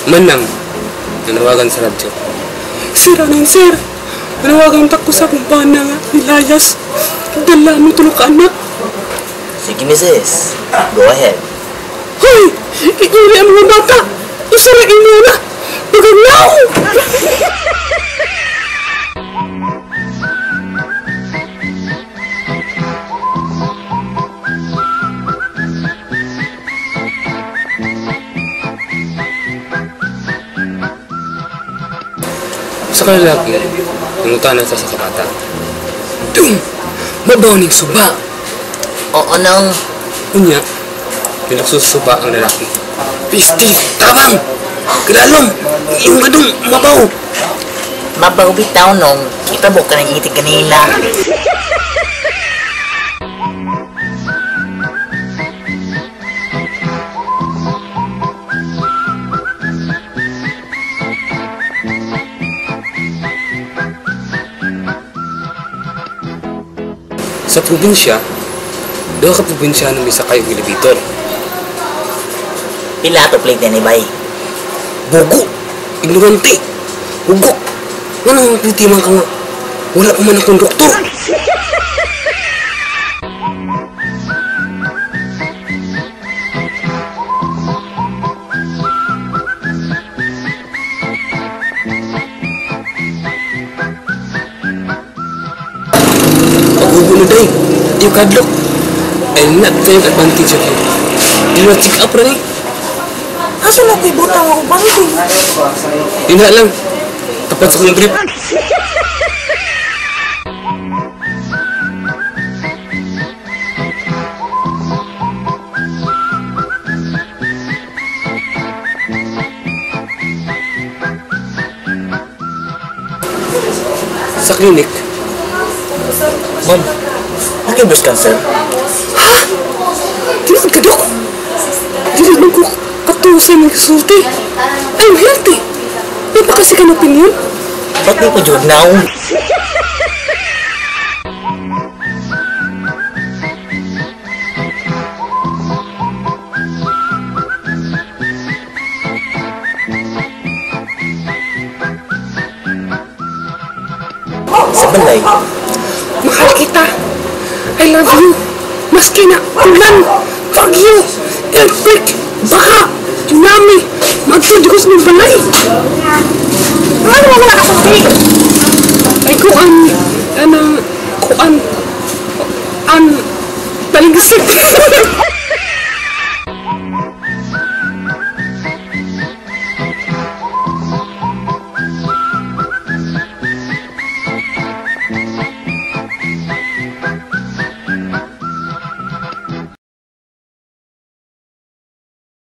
Manang, nanawagan sa radyo. Sir, anong sir? Nanawagan ta ko sa akong bana nga, nilayas. Dala mo tulog ka anak. Sige, misis. Go ahead. Hoy! Iuli ang mga bata! Usa ra inyo na! Pagagnaw! Sa kalalaki, nangutana sa kabata. Dung! Mabaw ning suba! Oo nang. Unya, pinagsusuba ang lalaki. Pisti! Tabang! Kilalom! Iyong adong mabaw! Mabaw bitaw nung. Kita mo ka ng itig kanina. Sa probinsya, duha ka probinsyano misakay og elevator. Pila to plate ni bay? Bugo! Ignorante! Hugok! Nga nang piti man ka nga? Wala pa man ang konduktor! Paghugo na day, yung kadlok. I'll not take advantage of you. Di na check up rin eh. Asa na ko'y butang ako bandi? Yun na lang. Tapat sa kong trip. Sa clinic. Ma'am, okay breast cancer? Ha? Tinuod ka, Dok? Dili man ko katusay ng kasulti. I'm healthy. May pa kasi ka ng opinion? Ba't di pa jud now? Sa balay. Mahal kita. I love you. Maski na ulan, bagyo, earthquake, baha, tsunami, magtud ko sa mong balay. Ano mo wala kasulti? Ay, kuan, ano, kuan, an, taligsik.